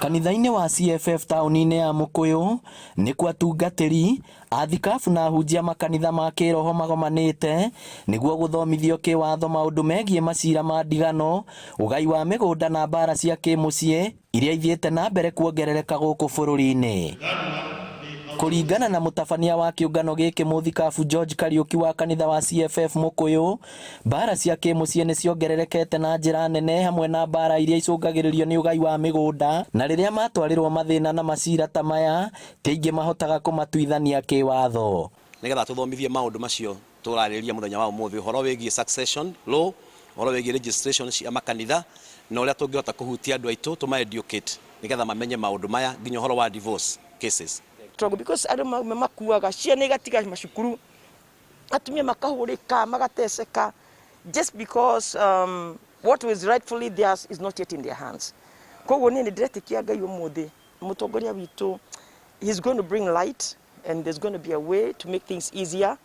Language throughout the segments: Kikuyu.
Kanitha-inĩ wa CFF taũni-inĩ ya Mũkũyũ nĩkuo atungatĩri, athikabu na ahunjia makanitha ma kĩroho magomanĩte nĩguo gũthomithio kĩwatho maũndũ megiĩ macira ma ndigano, ũgai wa mĩgũnda na mbara cia kĩmũciĩ iria ithiĩte na mbere kuongerereka gũkũ bũrũri-inĩ. Kũringana na mũtabania wa kĩũngano gĩkĩ mũthikabu George Kariũki wa kanitha wa CFF Mũkũyũ, mbara cia kĩmũciĩ nĩ ciongererekete na njĩra nene hamwe na mbara iria icũngagĩrĩrio nĩ ũgai wa mĩgũnda, na rĩrĩa matwarĩrwo mathĩna na macira ta maya, ti aingĩ mahotaga kũmatuithania kĩwatho. Nĩgetha tũthomithie maũndũ macio tũrarĩrĩria mũthenya wa ũmũthĩ, ũhoro wĩgiĩ succession law, ũhoro wĩgiĩ registration cia makanitha, na ũrĩa tũngĩhota kũhutia andũ aitũ tũma educate nĩgetha mamenye maũndũ maya, nginya ũhoro wa divorce cases. Struggle because andũ makuaga, ciana igatiga macukuru, atumia makahũrĩka, magateceka just because what was rightfully theirs is not yet in their hands. Koguo niĩ nĩ ndĩretĩkia Ngai ũmũthĩ mũtongoria witũ, he's going to bring light and there's going to be a way to make things easier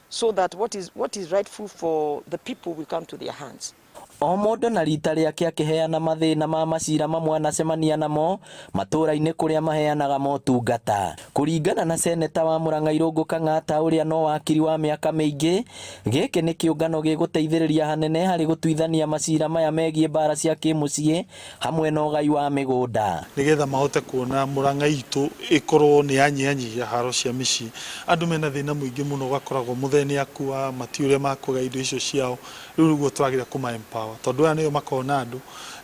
so that what is rightful for the people will come to their hands. O mũndũ na rita rĩake akĩheana mathĩna ma macira mamwe anacemania namo matũra-inĩ kũrĩa maheanaga motungata. Kũringana na seneta wa Murang'a Irũngũ Kang'ata, ũrĩa no wakiri wa mĩaka mĩingĩ, gĩkĩ nĩ kĩũngano gĩgũteithĩrĩria hanene harĩ gũtuithania macira maya megiĩ mbara cia kĩmũciĩ hamwe na ũgai wa mĩgũnda. Nigetha mahote kuona Murang'a itũ ĩkorwo nĩ yanyihanyihia haro cia mĩciĩ. Andũ mena thĩna mũingĩ mũno, ũgakoragwo mũthee nĩ akua, matiũĩ ũrĩa makũgaya indo icio ciao. Rĩu nĩguo tũrageria kũma empower, tondũ aya nĩo makoragwo na andũ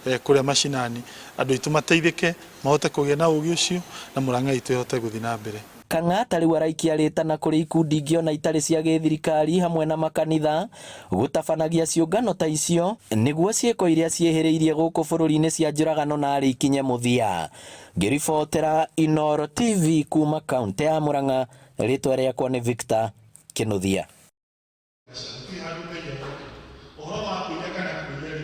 kũrĩa macinani, andũ aitũ mateithĩke, mahote kũgĩa na ũgĩ ũcio na Murang'a itũ ĩhote gũthiĩ na mbere. Kang'ata rĩu araikia rĩtana kũrĩ ikundi ingĩ ona itarĩ cia gĩthirikari hamwe na makanitha gũtabanagia ciũngano ta icio nĩguo ciĩko iria ciĩhĩrĩirie gũkũ bũrũri-inĩ cia njũragano narĩ ikinye mũthia. Ngĩribotera Inooro TV kuma kaunti ya Murang'a, rĩtwa rĩakwa nĩ Victor Kĩnuthia. Ũhoro wa kũiya kana kũiya.